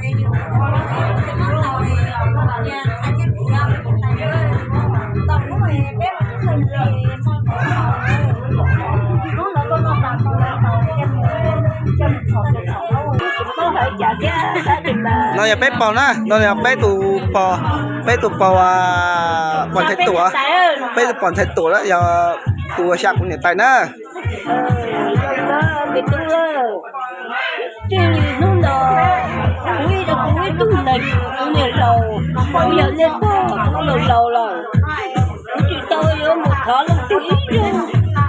No yog peb pog na, no yog peb tus pog, peb tus pog pog ntxhais tuam, peb tus pog ntxhais tuam na yog tus xya kuv niam tais na. Txij li hnub no, kuv ib, kuv ib tug neeg, kuv niam laus, kuv yog niag pog, kuv laus laus lawm, kuv tsis tau yuav mus thov leej twg ib zaug.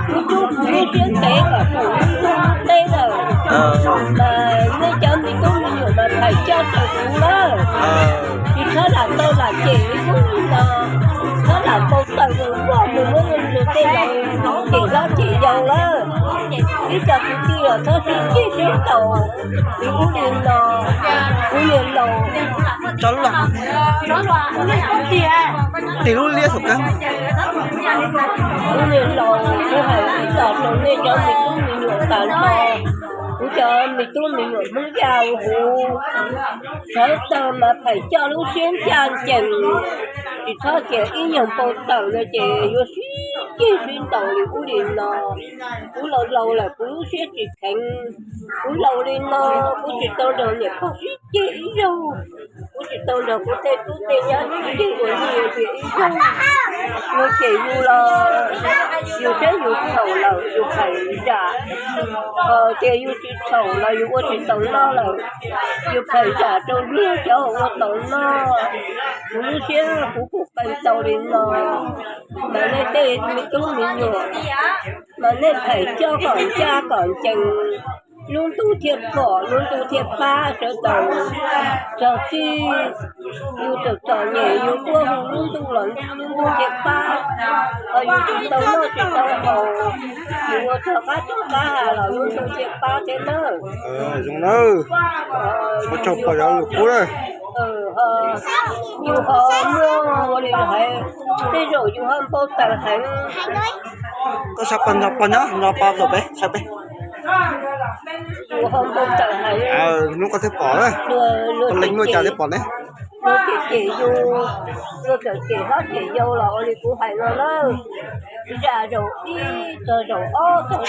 Kuv cub kuv lub siab ntev kom pum lub ntuj lub teb lawm, mas nej cov me tub me nyuam mas phais coj rau kuv lawm. Tsis txhob lam tau lam cem li hnub no, txhob lam npau taws mus muab luag tej laus cem hlob cem yau lawm. Ib co kwv tij los txhob sib ceg sib ntaus li ub li no, kuv niam laus. Tig lub liab saum kawg. Kuv niam laus, kuv hais ib los rau nej cov me tub me nyuam tas nrho, kuv cov me tub me nyuam Hmoob Yaj huv, sawv daws mas phais coj lub siab ncaj ncees, tsis txhob tias ib nyuag npau taws no ces yuav sib ceg sib ntaus li ub li no. Kuv laus laus lawm kuv lub siab tsis kheev, kuv laus li no kuv tsis tau nrog niam pog sib ceg ib zaug, kuv tsis tau nrog kuv tej tub tej nyab sib ceg ua lig ua ntxias ib zaug. Luag cem yus los yus saib yus txhaum lawm yus phais zam, ho tias yus tsis txhaum los yus ua tsis tau noj lawm, yus phais zam rau luag cov ua tau noj. Kuv lub siab kuv kuj qee tau li no, mas nej tej me tub me nyuam, mas nej phais coj kom ncaj kom ncees, lub ntuj thiaj pom lub ntuj thiaj pab sawv daws. Txog txij yus txom txom nyem yus quaj hu lub ntuj los lub ntuj thiaj pab, ho yus tsis tau noj tsis tau haus, yus ua txog qab txog qab ha los lub ntuj thiaj pab thiab nawb. Zoo nawb, ua tsaug pog yog lus qub na. Yus ho muaj ua li hais, tej zaum yus ho npau taws heev. Koj sab pog nyob, pog nyob, nyob pog zaum peb sab peb. Yus ho npau taws heev. Hnub koj twb pom na, luag leej nuj cas twb pom ne. Luag cem cem yus, luag txawm cem hlob cem yau los ua li kuv hais no na, zam zaum ib txog zaum ob txog,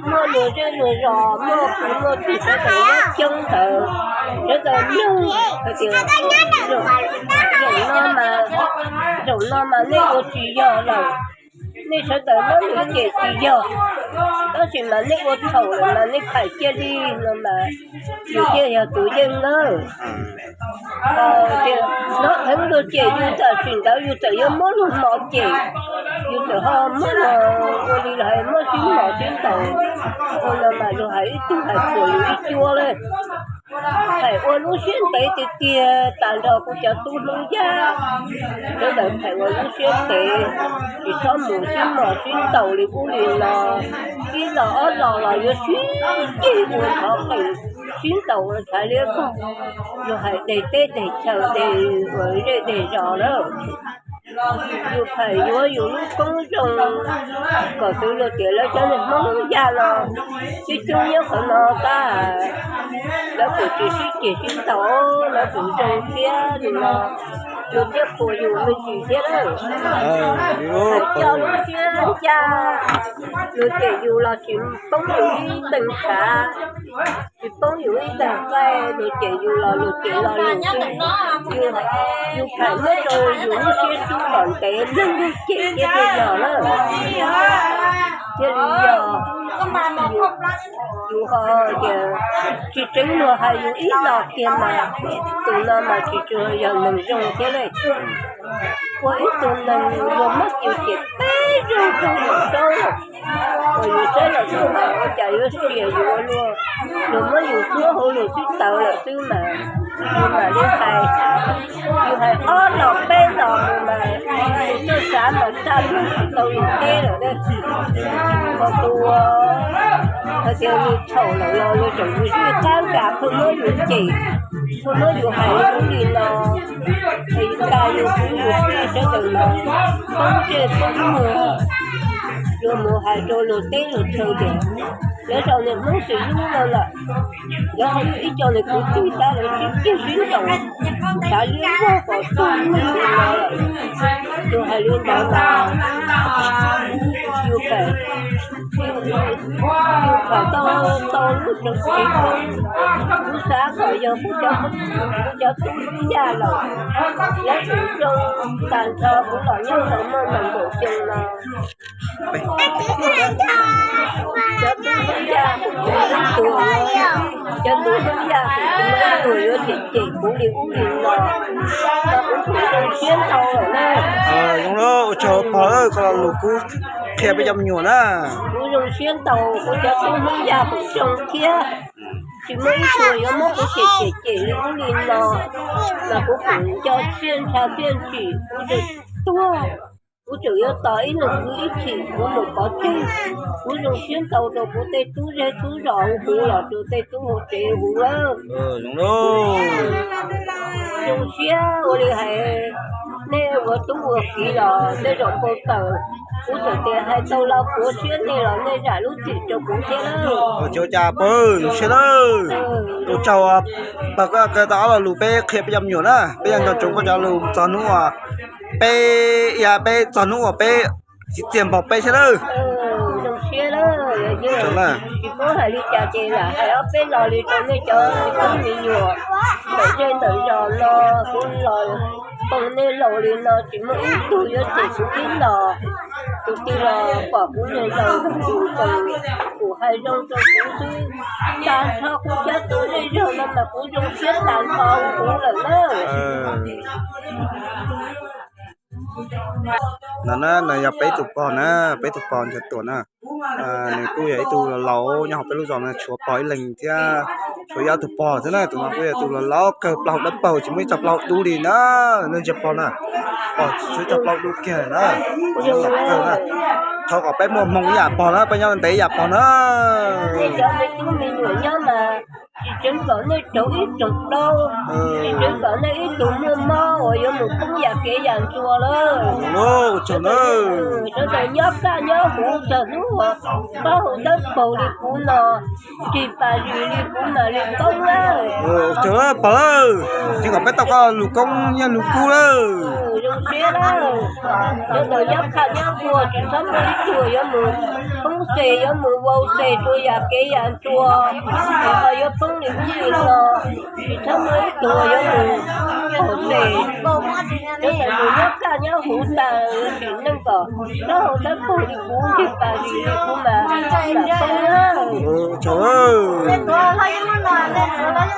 muaj luag zej luag zos, muaj kwv muaj tij sawv daws nyob coob ntawd, sawv daws mloog hais tias zaum no mas, zaum no mas nej ua tsis yog lawm, nej sawv daws muab nws cem tsis yog, tab sis mas nej ua txhaum lawm mas nej phais cia li no mas yus thiaj yog tus yeej nawb. Tias hnov heev luag cem yus tam sim ntawd yus txawm yuav muab luag mos cem, yus txawm ho muab luag ua li los hais muab sib mos sib ntaus, ua no mas luag hais ib tug hais puas yus ib cuab lawm. Hais ua lub siab ntev tiag tiag tas nrho kuv cov tub Hmoob Yaj, sawv daws hais ua lub siab ntev, tsis txhob mus sib mos sib ntaus li ub li no. Ib los ob los los yuav sib ceg ua thov qees sib ntaus ua tshav liab vog, yus hais deg teb deg chaw deg zej deg zos lawm. Yus phais yuav yus lub koob zoo, kom xws li tias lawv cov niag Hmoob Yaj no, coob coob nyob qhov no tab, lawv kuj tsis sib ceg sib ntaus, lawv kuj zoo thiab li no, yus thiaj pum yus me ntsis thiab lawm. Coj lub siab ncaj, luag cem yus los tsis poob yus ib teev tshav, tsis poob yus ib tag qaij, luag cem yus los luag cem los lus xwb. Yus phais muab rau yus lub siab xub kom ntev, neeg luag cem thiaj li yog lawm. Thiaj li yog. Yus ho tias tsis tseev luag hais yus ib los tiag mas, tus no mas tsis tsuas yog neeg zoo thiab ne. Ua ib tug neeg luag muab yus cem peb zaug rau yus saib lawm, uas yus saib lawm xwb mas ua cas yuav sia yus ua luaj, luag muab yus xub hauv lus sib tawv lawm xwb mas, yus mam li hais, yus hais ob los peb los mus mas, yus txoj xav mas tsa lug tsis tau yus teb lawm. Ho tus hais tias yus txhaum lawm los yus tseem yus sib qab nkag pheej muab yus cem, pheej muab yus hais li ub li no, es yus tas yus kwv yus tij sawv daws mas poob ntsej poob muag, luag mus hais rau luag teb luag chaw tias Lawv cov niag Hmoob Xwm Yub no lawm, lawv ib co niag kwv tij tab lawv sib ceg sib ntaus, xav liab vog kom tag li no lawm. Tus hais li ntawd mas yus pam, yus pam tau, tau lub tsev koob, kuv xav kom yog kuv cov, kuv cov tub Hmoob Yaj lawm, lawv tseem zoo tag nrho kuv los nyob ntawm no nees nkaum xyoo no. Cov tub Hmoob Yaj kuv tsis muaj ib tug, cov tub Hmoob Yaj kuv tsis muaj ib tug yuav cem cem kuv li ub li no, mas kuv kuj zoo siab ntau lawm na. Zoo lawm, ua tsaug pog, koj lo lus kub qhia peb cov me nyuam na. Kuv zoo siab ntau, kuv cov tub Hmoob Yaj kuj zoo thiab, tsis muaj ib tug yuav muab kuv cem cem cem li ub li no, mas kuv tseem nco txiaj ntsha txiaj ntsig, kuv tseem tuag, kuv tseem yuav tos ib leeg kwv ib chim kuv mus pov tseg. Kuv zoo siab ntau rau kuv tej tub zej tub zos huv los rau tej tub hauv tsev huv lawm. Zoo siab ua li hais, nej ua tub ua kiv los tej zaum npau taws, kuv txawm tias hais tau lo puav siab nej los nej zam lub txim rau kuv thiab lawm. Ua cas pog, zoo siab lawm. Ua tsaug pog, koj qhia tau ob lo lus peb qhia peb cov me nyuam na, peb yuav nco ntsoov koj cov lus txog hnub uas peb, peb txog hnub uas peb txiv txiag npaum peb thiab lawm. Zoo siab lawm, tsis paub hais li cas ces lam hais ob peb lo li rau nej cov me tub me nyuam ntawm zej ntawm zos no, kuv los poob nej laus li no tsis muaj ib tug yuav cem kuv tib los, tus twg los pom kuv niag laus tus tus kuv hais zoo rau kuv xwb. Tag nrho kuv cov tub zej zog no mas kuv zoo siab tag nrho kuv lawm na. No na, no yog peb tus pog na, peb tus pog Nchaiv Tuam na. Nws kuj yog ib tug laus laus nyob hauv peb lub zos no, tshuav pog ib leeg thiab, tshuav ib ob tug pog thiab na. Tus no kuj yog tus laus laus kawg, plaub hau dawb paug, tsis muaj ib txoj plaub hau dub li na. Nej ntsia pog na, pog tshuav ib txoj plaub hau dub kiag na. Pog nyob laus kawg na. Thov kom peb muaj hmoo ib yam pog na, peb nyob ntev ib yam pog na. Nej cov me tub me nyuam nyob mas tsis tseev kom nej raug ib tsoom plaub, tsis tseev kom nej ib tug muaj mob uas yuav mus poob yam kev yam ntsuas lawm. Sawv daws nyob kaj nyob huv txog hnub uas plaub hau dawb paug li kuv no, nrig pas zis li kuv mam li poob lawm. Pog, tseev kom peb tau koj lus koob nyiaj lus kub lawm. Zoo siab lawm. Sawv daws nyob kaj nyob huv tsis txhob muaj ib tug yuav mus poob xes yuav mus vau xes rau yam kev yam ntsuas, es ho yuav poob li ub li no. Tsis txhob muaj ib tug yuav mus qaug xes. Sawv daws mus nyob kaj nyob huv tas sim neej kom plaub hau dawb paug li kuv, nrig pas zis li kuv mas lam poob na.